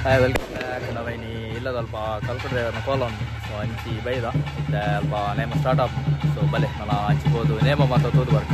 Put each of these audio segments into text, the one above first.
Hi welcome back ನವೈನಿ ಇಲ್ಲದಲ್ಪ ಕಲ್ಪುಟ colon ಸೊ ಅಂಚಿ ಬೈದ ಇತ್ತೆ ಅಲ್ಪ ನೇಮ ಸ್ಟಾರ್ಟ್ ಆಪ್ ಸೊ ಬಲೆ ನಲ ಅಂಚಿ ಪೋದು ನೇಮ ಮಾತ ತೂದು ಬರ್ಕ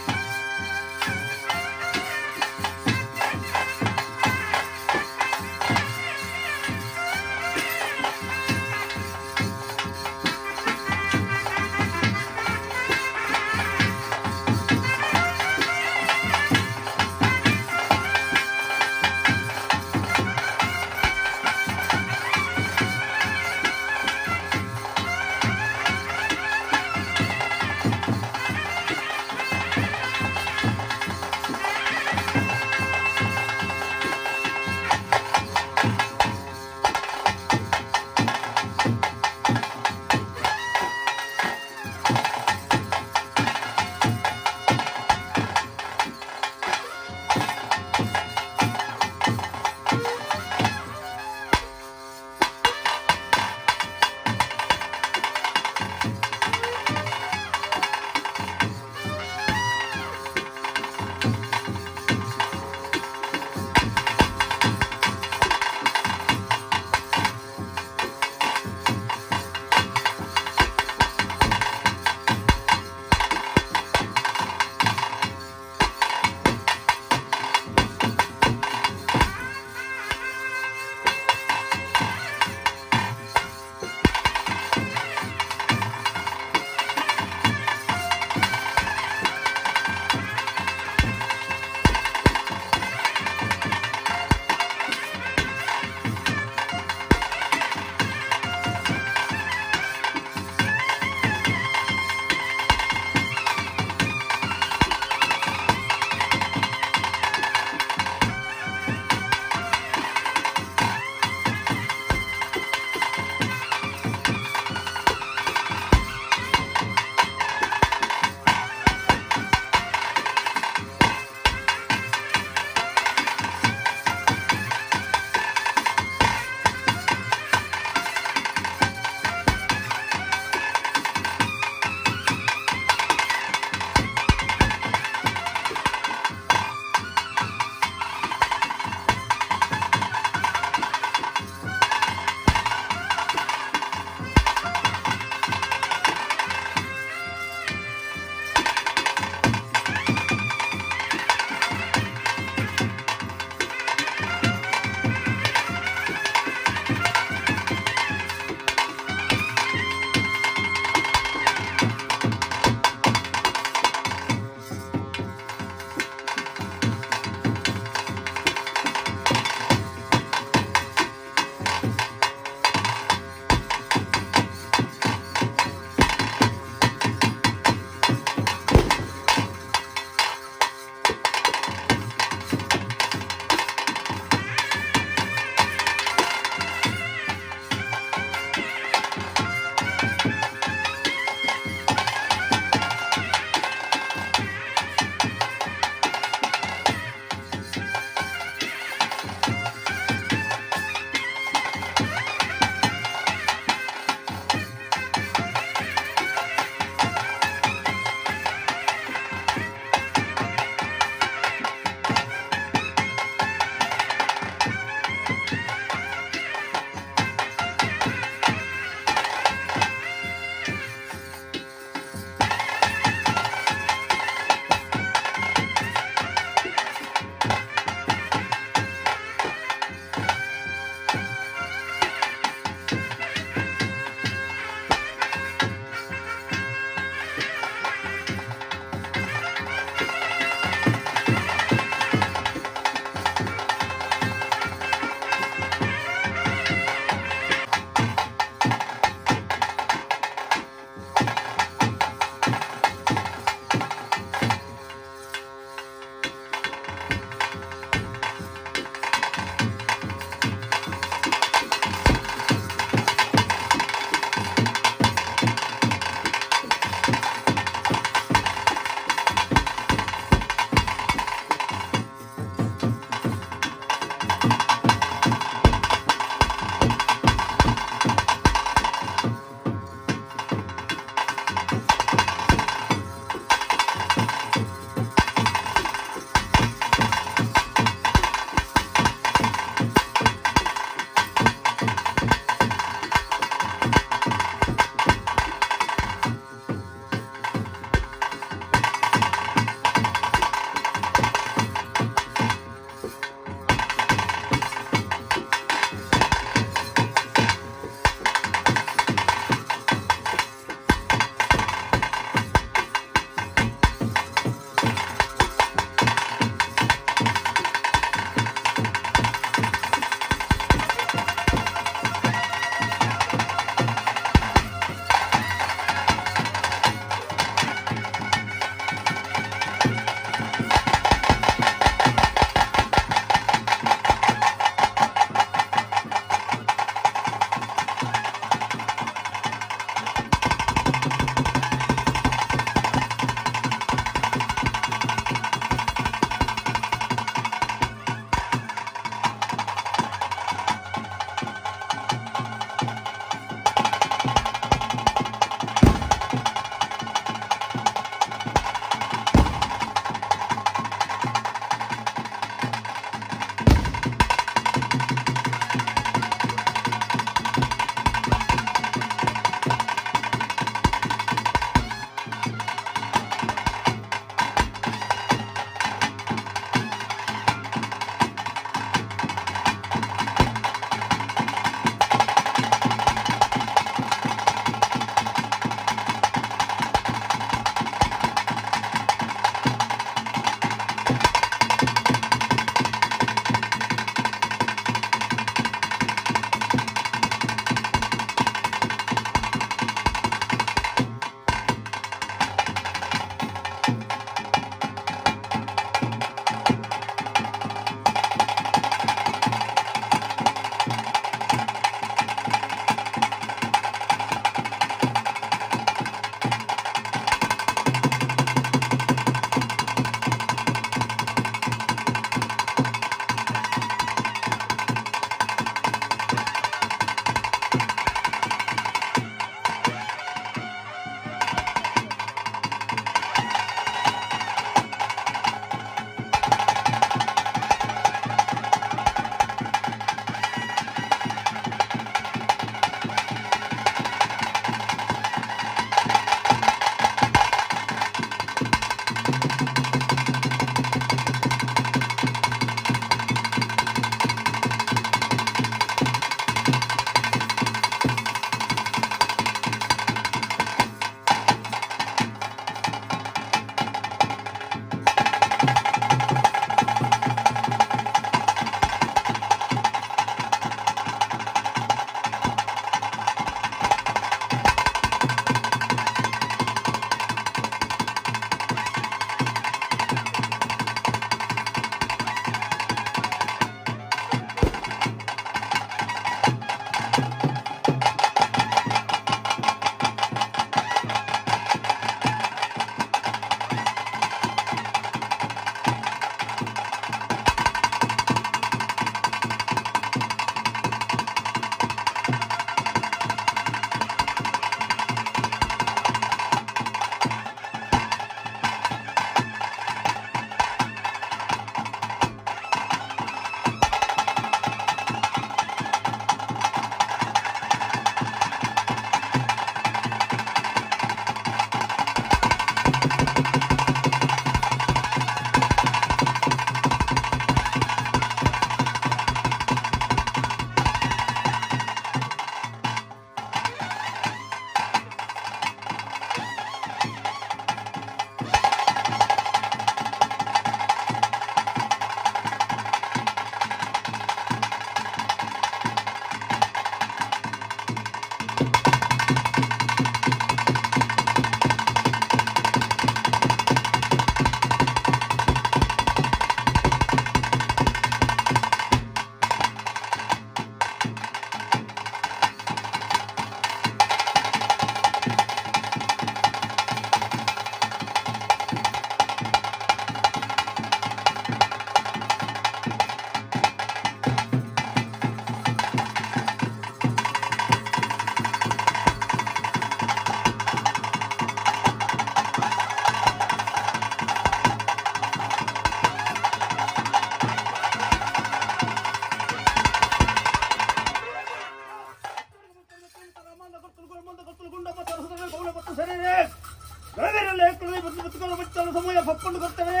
ಸೊಪ್ಪನ್ನು ಕೊಡ್ತೇವೆ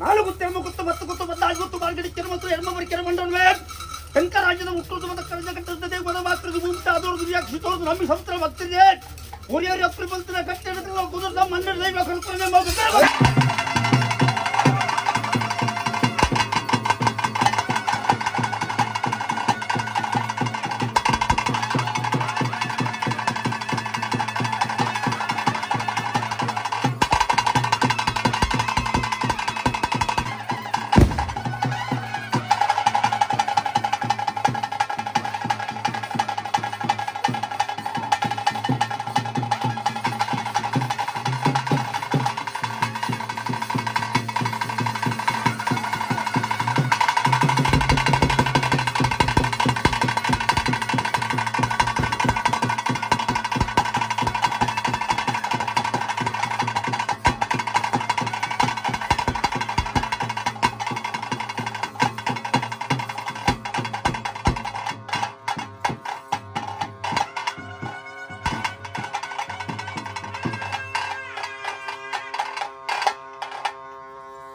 ನಾಲ್ಕು ಗುತ್ತು ಎಮ್ಮ ಗುತ್ತು ಮತ್ತು ಗುತ್ತು ಮದ್ದಾಜ್ ಗುತ್ತು ಮಾರ್ಗಡಿ ಕೆರಮತ್ತು ಎರ್ಮ ಕೆರಮಂಡನ್ವೇ ಶಂಕರಾಜ್ಯದ ಹುಟ್ಟುವುದು ಮತ್ತು ಕರೆದ ಕಟ್ಟದೆ ಮದ ಮಾತ್ರದ ಮುಂತಾದವರು ದುರ್ಯಾಕ್ಷಿತೋದು ನಂಬಿ ಸಮುದ್ರ ಭಕ್ತಿದೆ ಒರಿಯರಿ ಅಪ್ರಿಬಲ್ತಿನ ಕಟ್ಟೆಡದ ಕುದುರ್ದ ಮಣ್ಣಿನ ದೈವ ಕಲ್ಪನೆ ಮಗುತ್ತಾರೆ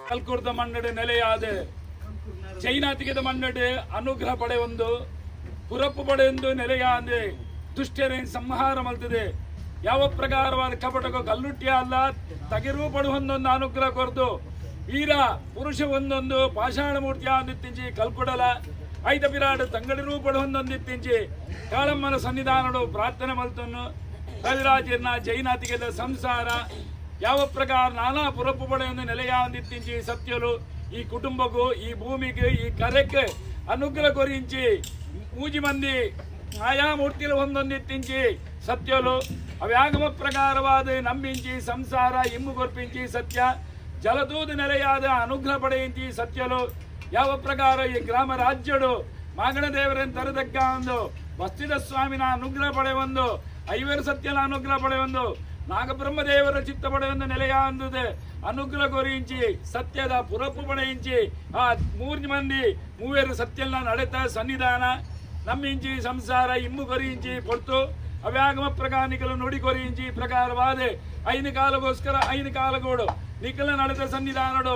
ಕಲ್ಕುರ್ದ ಮನ್ನಡೆ ನೆಲೆಯಾದ ಜೈನಾತಿಗೆದ ಮನ್ನಡೆ ಅನುಗ್ರಹ ಪಡೆಯೊಂದು ಪುರಪ್ಪು ಪಡೆಯೊಂದು ನೆಲೆಯಾದ ದುಷ್ಟರೇ ಸಂಹಾರ ಮಲ್ತದೆ ಯಾವ ಪ್ರಕಾರವಾದ ಕಪಟಕೋ ಕಲ್ಲುಟ್ಟಿಯ ಅಲ್ಲ ತಗಿರು ಪಡುವೊಂದೊಂದು ಅನುಗ್ರಹ ಕೊರದು ವೀರ ಪುರುಷ ಒಂದೊಂದು ಪಾಷಾಣ ಮೂರ್ತಿಯ ಒಂದಿತ್ತಿಂಚಿ ಕಲ್ಕುಡಲ ಐತ ಬಿರಾಡು ತಂಗಡಿರೂ ಪಡುವೊಂದೊಂದಿತ್ತಿಂಚಿ ಕಾಳಮ್ಮನ ಸನ್ನಿಧಾನಡು ಪ್ರಾರ್ಥನೆ ಮಲ್ತನ್ನು ಕವಿರಾಜರ್ನ ಜೈನಾತಿಗೆದ ಸಂಸಾರ ಯಾವ ಪ್ರಕಾರ ನಾನಾ ಪುರಪ್ಪು ಪಡೆಯೊಂದು ನೆಲೆಯಾವಂದಿತ್ತಿಂಚಿ ಸತ್ಯಲು ಈ ಕುಟುಂಬಕ್ಕೂ ಈ ಭೂಮಿಗೆ ಈ ಕರೆಕ್ಕೆ ಅನುಗ್ರಹ ಕೊರಿಂಚಿ ಮೂಜಿ ಮಂದಿ ಮಾಯಾಮೂರ್ತಿಲು ಒಂದೊಂದಿತ್ತಿಂಚಿ ಸತ್ಯಲು ಅವ್ಯಾಗಮ ಪ್ರಕಾರವಾದ ನಂಬಿಂಚಿ ಸಂಸಾರ ಇಮ್ಮು ಕೊರ್ಪಿಂಚಿ ಸತ್ಯ ಜಲದೂದು ನೆಲೆಯಾದ ಅನುಗ್ರಹ ಪಡೆಯಿಂಚಿ ಸತ್ಯಲು ಯಾವ ಪ್ರಕಾರ ಈ ಗ್ರಾಮ ರಾಜ್ಯಡು ಮಾಗಣದೇವರನ್ನು ತರದಕ್ಕ ಒಂದು ಬಸ್ತಿದ ಸ್ವಾಮಿನ ಅನುಗ್ರಹ ಪಡೆಯೊಂದು ಐವರು ಸತ್ಯನ ಅನುಗ್ರಹ ಪಡೆಯೊಂದು ನಾಗಬ್ರಹ್ಮದೇವರ ಚಿತ್ತ ಪಡೆಯೊಂದು ನೆಲೆಯ ಅಂದದೆ ಅನುಗ್ರಹ ಕೊರಿಂಚಿ ಸತ್ಯದ ಪುರಪ್ಪು ಪಡೆಯಿಂಚಿ ಆ ಮೂರು ಮಂದಿ ಮೂವರು ಸತ್ಯನ ನಡೆತ ಸನ್ನಿಧಾನ ನಮ್ಮಿಂಚಿ ಸಂಸಾರ ಇಮ್ಮು ಕೊರಿಂಚಿ ಪೊರ್ತು ಅವ್ಯಾಗಮ ಪ್ರಕಾರ ನಿಕಲು ನುಡಿ ಕೊರಿಂಚಿ ಪ್ರಕಾರವಾದ ಐನು ಕಾಲಗೋಸ್ಕರ ಐನು ಕಾಲಗೋಡು ನಿಕಲ ನಡೆದ ಸನ್ನಿಧಾನಡು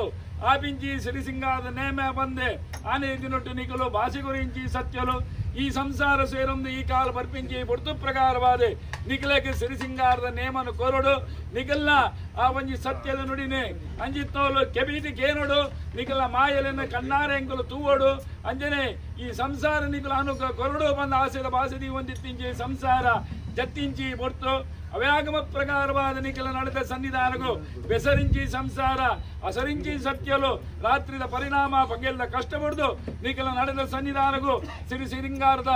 ಆಪಿಂಚಿ ಸಿರಿಸಿಂಗಾದ ನೇಮ ಬಂದೆ ಆನೆ ದಿನೊಟ್ಟು ನಿಕಲು ಭಾಷೆ ಕೊರಿಂಚಿ ಸತ್ಯಲು ಈ ಸಂಸಾರ ಸೇರೊಂದು ಈ ಕಾಲ ಬರ್ಪಿಂಚಿ ಪೊರ್ತು ಪ್ರಕಾರವಾದ ನಿಕಲಕ್ಕೆ ಸಿರಿಸಿಂಗಾರದ ನೇಮನು ಕೊರಡು ನಿಕಲ್ನ ಆ ಒಂಜಿ ಸತ್ಯದ ನುಡಿನೆ ಅಂಜಿತ್ತೋಲು ಕೆಬೀಟಿ ಕೇನೋಡು ನಿಕಲ ಮಾಯಲೆನ ಕಣ್ಣಾರೆ ಎಂಕಲು ತೂವೋಡು ಅಂಜನೆ ಈ ಸಂಸಾರ ನಿಕಲ ಅನುಗ್ರಹ ಕೊರಡು ಬಂದ ಆಸೆದ ಭಾಷೆದಿ ಒಂದಿತ್ತಿಂಚಿ ಸಂಸಾರ ಜತ್ತಿಂಚಿ ಪೊರ್ತು ಅವ್ಯಾಗಮ ಪ್ರಕಾರವಾದ ನಿಖಲ ನಡೆದ ಸನ್ನಿಧಾನಗೂ ಬೆಸರಿಂಚಿ ಸಂಸಾರ ಅಸರಿಂಚಿ ಸತ್ಯಲು ರಾತ್ರಿದ ಪರಿಣಾಮ ಬಗೆಲ್ಲ ಕಷ್ಟ ಪಡ್ದು ನಿಖಲ ನಡೆದ ಸನ್ನಿಧಾನಗೂ ಸಿರಿ ಸಿರಿಂಗಾರದ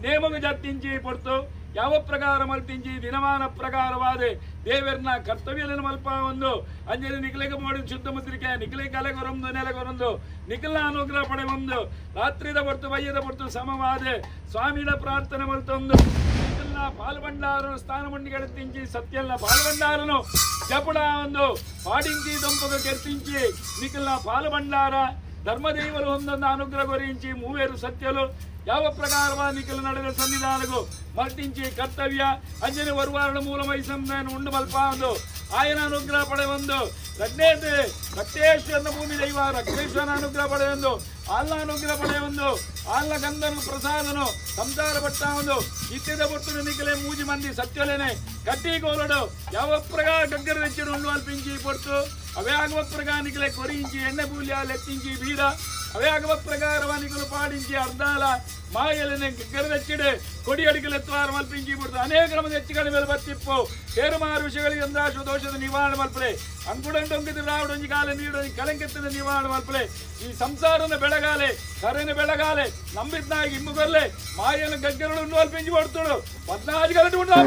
ನೇಮಗು ಜತ್ತಿಂಚಿ ಪೊರ್ತು ಯಾವ ಪ್ರಕಾರ ಮಲ್ತಿಂಚಿ ದಿನಮಾನ ಪ್ರಕಾರವಾದ ದೇವರನ್ನ ಕರ್ತವ್ಯನ ಮಲ್ಪ ಒಂದು ಅಂಜಲಿ ನಿಖಲೆಗೆ ಮಾಡಿ ಶುದ್ಧ ಮುದ್ರಿಕೆ ನಿಖಲೆ ಕಲೆಗೊರೊಂದು ನೆಲೆಗೊರೊಂದು ನಿಖಲ ಅನುಗ್ರಹ ಪಡೆಯೊಂದು ರಾತ್ರಿದ ಹೊರ್ತು ಬಯ್ಯದ ಹೊರ್ತು ಸಮವಾದ ಸ್ವಾಮಿನ ಪ್ರಾರ್ಥನೆ ಮಲ್ತೊಂದು ಪಾಲ್ಬಂಡಾರನು ಸ್ಥಾನ ಮಂಡಿಗೆಡುತ್ತಿಂಚಿ ಸತ್ಯಲ್ಲ ಪಾಲ್ಬಂಡಾರನು ಜಪುಡ ಒಂದು ಪಾಡಿಂಚಿ ದೊಂಪಗ ಕೆರ್ತಿಂಚಿ ನಿಖಲ ಪಾಲ್ಬಂಡಾರ ಧರ್ಮದೇವರು ಒಂದೊಂದು ಅನುಗ್ರಹ ಕೊರಿಂಚಿ ಮೂವೇರು ಸತ್ಯಲು ಯಾವ ಪ್ರಕಾರವ ನಿಖಲ ನಡೆದ ಸನ್ನಿಧಾನಗೂ ಮರ್ತಿಂಚಿ ಕರ್ತವ್ಯ ಅಂಜನೆ ವರುವಾರಣ ಮೂಲ ಮೈಸಂದನು ಉಂಡು ಮಲ್ಪ ಒಂದು ಆಯನ ಅನುಗ್ರಹ ಪಡೆಯೊಂದು ರಗ್ನೇತೆ ರಕ್ತೇಶ್ವರನ ಭೂಮಿ ದೈವ ರಕ್ತೇಶ್ವರನ ಅನುಗ್ರಹ ಪಡೆಯೊಂದು ಆಲ್ನ ಅನುಗ್ರಹ ಪಡೆಯೊಂದು ಆಲ್ನ ಗಂಧನು ಪ್ರಸಾದನು ಸಂಸಾರ ಪಟ್ಟ ಒಂದು ನಿತ್ಯದ ಪೊಟ್ಟು ನಿಖಲೆ ಮೂಜಿ ಮಂದಿ ಸತ್ಯಲೇನೆ ಕಟ್ಟಿಗೋಲಡು ಯಾವ ಪ್ರಕಾರ ಗಗ್ಗರ ಹೆಚ್ಚಿನ ಉಂಡು ಅಲ್ಪಿಂಚಿ ಪೊರ್ತು ಅವ್ಯಾಗಮ ಪ್ರಕಾರ ನಿಖಲೆ ಕೊರಿಂಚಿ ಎಣ್ಣೆ ಪೂಲ್ಯ ಲೆತ್ತಿಂಚಿ ಬೀರ ಅವ್ಯಾಗಮ ಪ್ರಕಾರವ ನಿಖಲು ಪಾಡಿಂಚಿ ಅರ್ಧಾಲ ಮಾಯಲನೆ ಗಗ್ಗರದಚ್ಚಿಡೆ ಕೊಡಿ ಅಡಿಗಲೆತ್ವಾರ ಮಲ್ಪಿಂಚಿ ಬಿಡ್ತು ಅನೇಕ ನಮಗೆ ಹೆಚ್ಚು ಕಡಿಮೆ ಮೇಲೆ ಬತ್ತಿಪ್ಪು ತೇರುಮಾರು ವಿಷಯಗಳಿಗೆ ಅಂದಾಶು ದೋಷದ ನಿವಾರಣೆ ಮಲ್ಪಲೆ ಅಂಕುಡಂಡೊಂಗಿದ ರಾವಡೊಂಜಿ ಕಾಲ ನೀಡು ಕಳಂಕೆತ್ತದ ನಿವಾರಣೆ ಮಲ್ಪಲೆ ಈ ಸಂಸಾರನ ಬೆಳಗಾಲೆ ಕರೆನ ಬೆಳಗಾಲೆ ನಂಬಿದ್ನಾಗಿ ಇಮ್ಮುಗರ್ಲೆ ಮಾಯನ ಗಗ್ಗರಳು ಅಲ್ಪಿಂಚಿ ಕೊಡ್ತಳು ಪದ್ನಾಜಿ ಗಲಟು ಉಂಟು.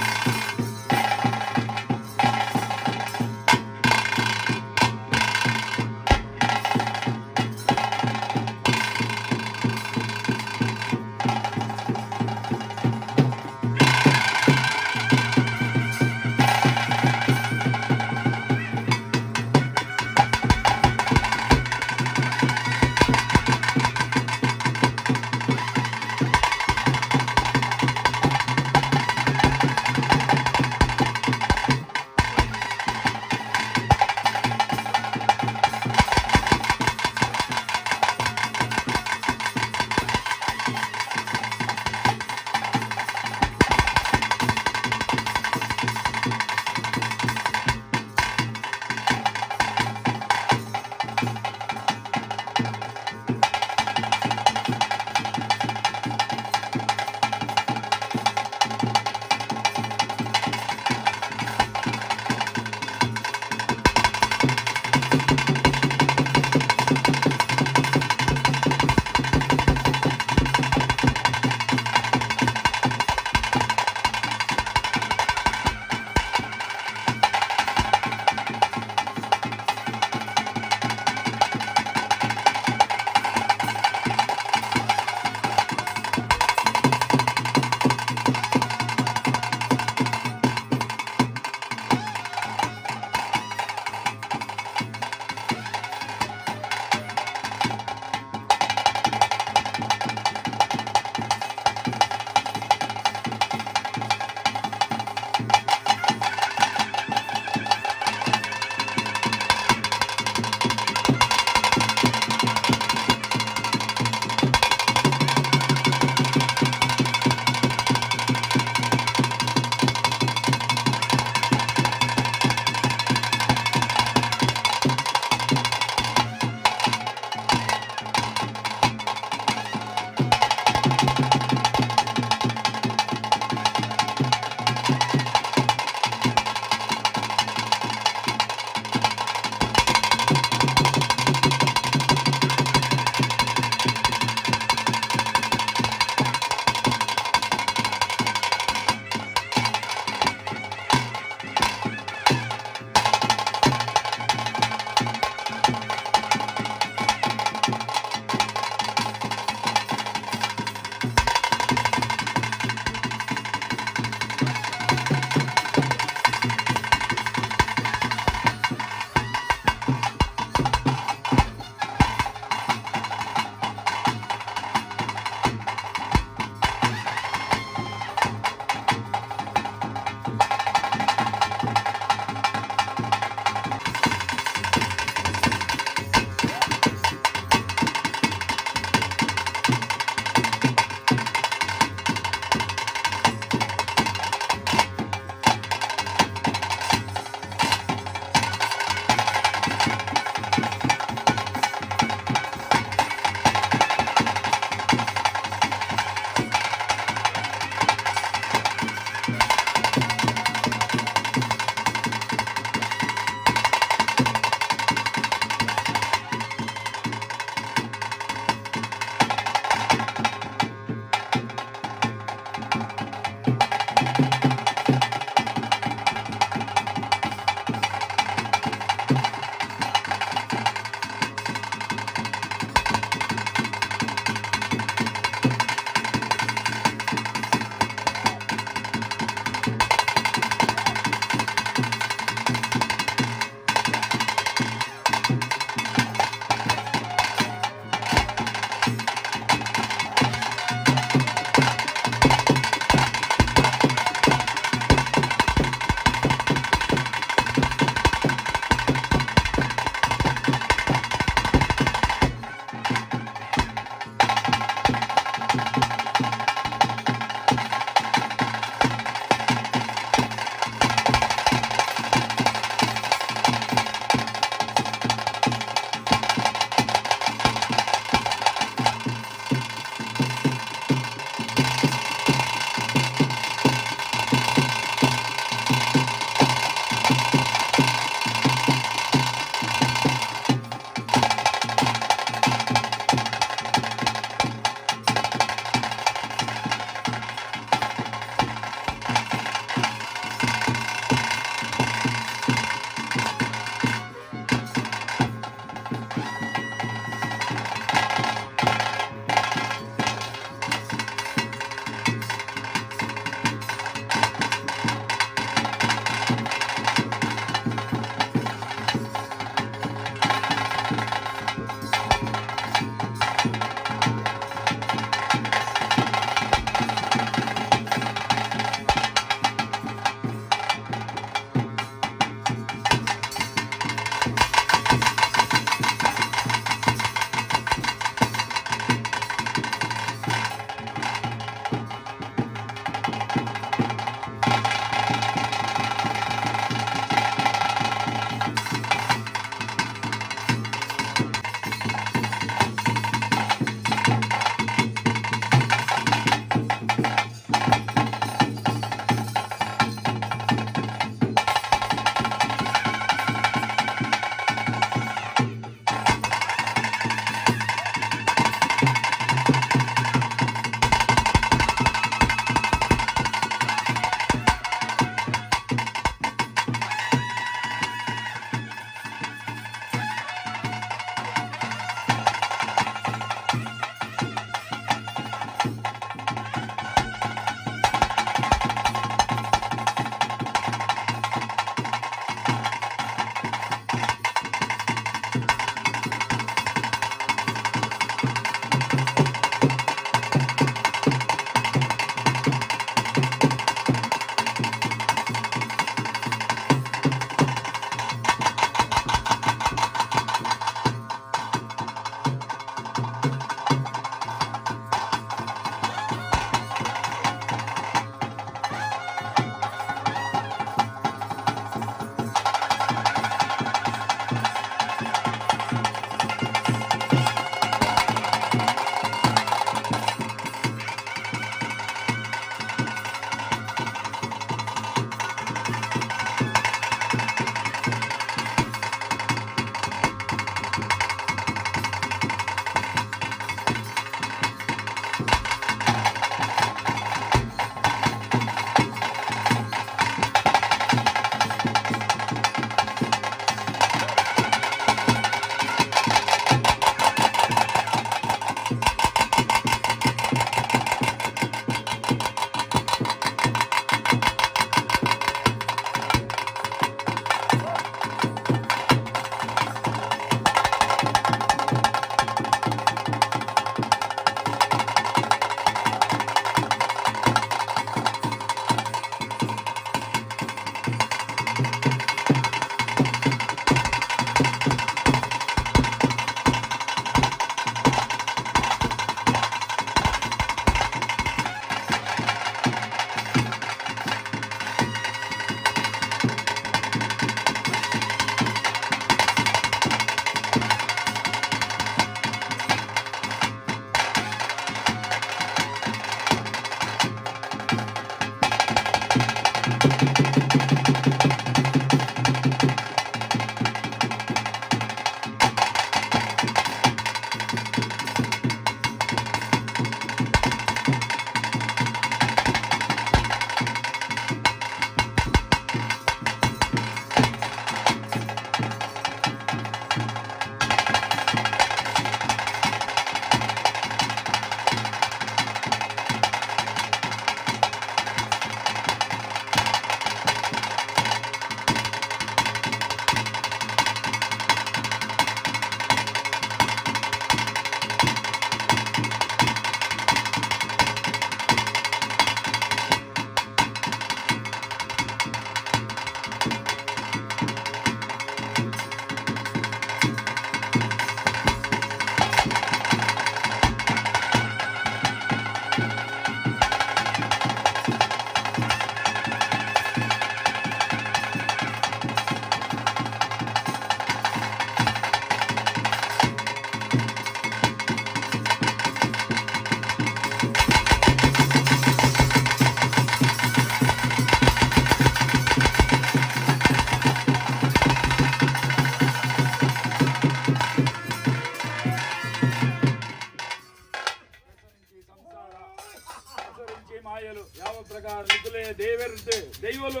ದೈವಲು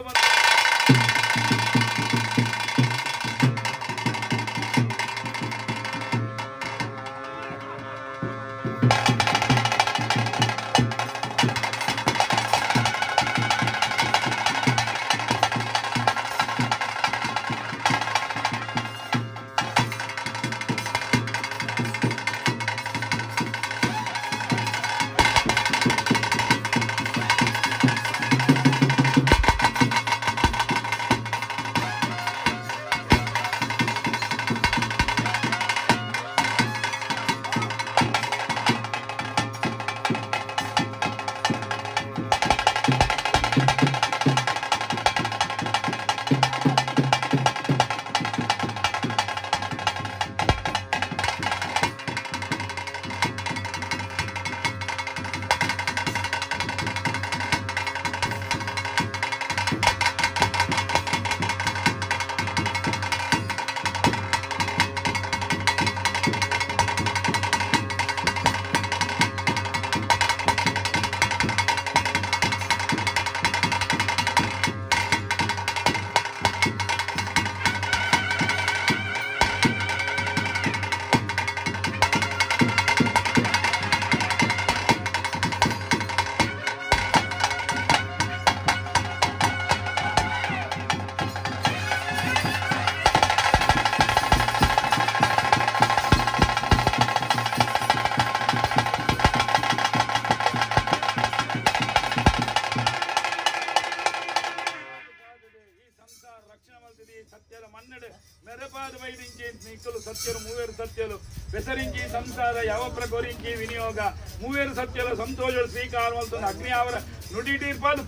ಸಂಸಾರ ಯಾವ ಪ್ರಕೋರಿಂಚಿ ವಿನಿಯೋಗ ಮೂವೇರು ಸತ್ಯಲ ಸಂತೋಷ ಸ್ವೀಕಾರ ಅಗ್ನಿ ಅವರ ನುಡಿಟಿರ್ಪಾದು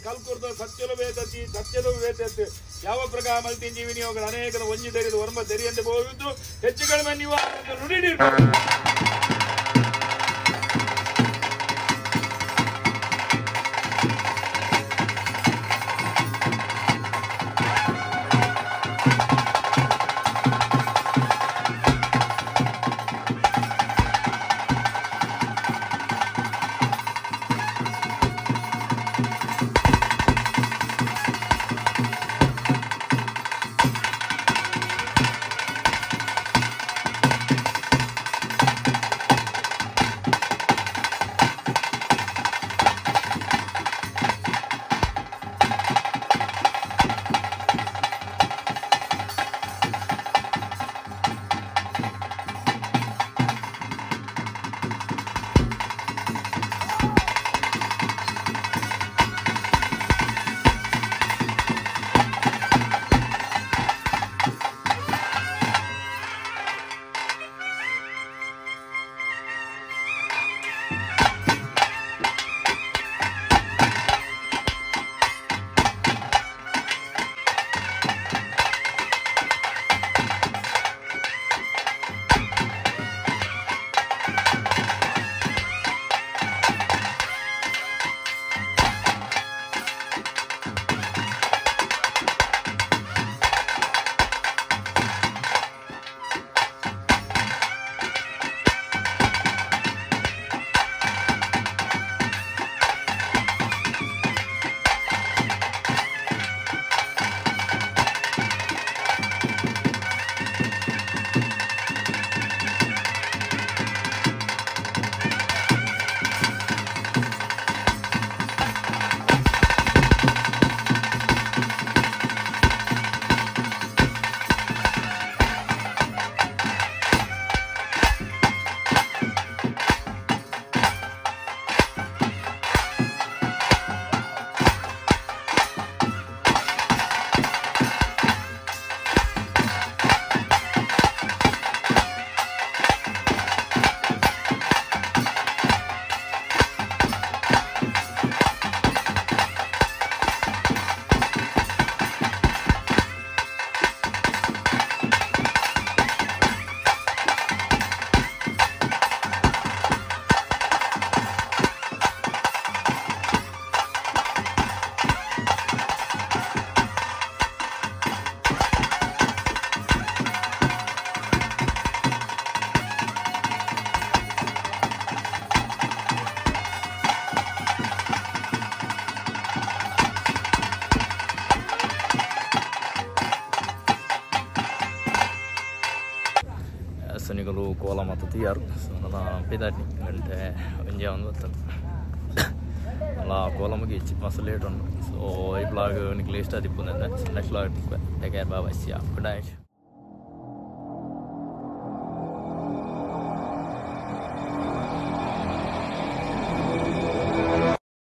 ಕಲ್ಕುರ್ದ ಸತ್ಯಲು ವೇತತಿ ಸತ್ಯಲು ವೇತತಿ ಯಾವ ಪ್ರಕಾರ ಮಲ್ತಿಂಜಿ ವಿನಿಯೋಗ ಅನೇಕರ ಒಂಜಿ ತೆರೆದು ಒರ್ಮ ತೆರೆಯಂತೆ ಹೋಗಿದ್ದು ಹೆಚ್ಚು ಕಡಿಮೆ ನೀವು ನುಡಿ ಸೊ ನಿಕುಲು ಕೋಲ ಮಾತ ತೂಯರ್. ಸೊ ನನ ಪಿದಾಡ್ನಿ ಗಂಟೆ ಒಂಜಿ ಒಂದು ಬತ್ತುಂಡು. ಅಲ್ಲ ಕೋಲ ಮುಗಿಚ್ಚಿ ಮಸ್ತ್ ಲೇಟ್ ಉಂಡು. ಸೊ ಈ ಬ್ಲಾಗ್ ನಿಕ್ಲೆ ಇಷ್ಟ ಆದಿಪ್ಪುಂದು. So next blog take care, bye bye, see ya, good night.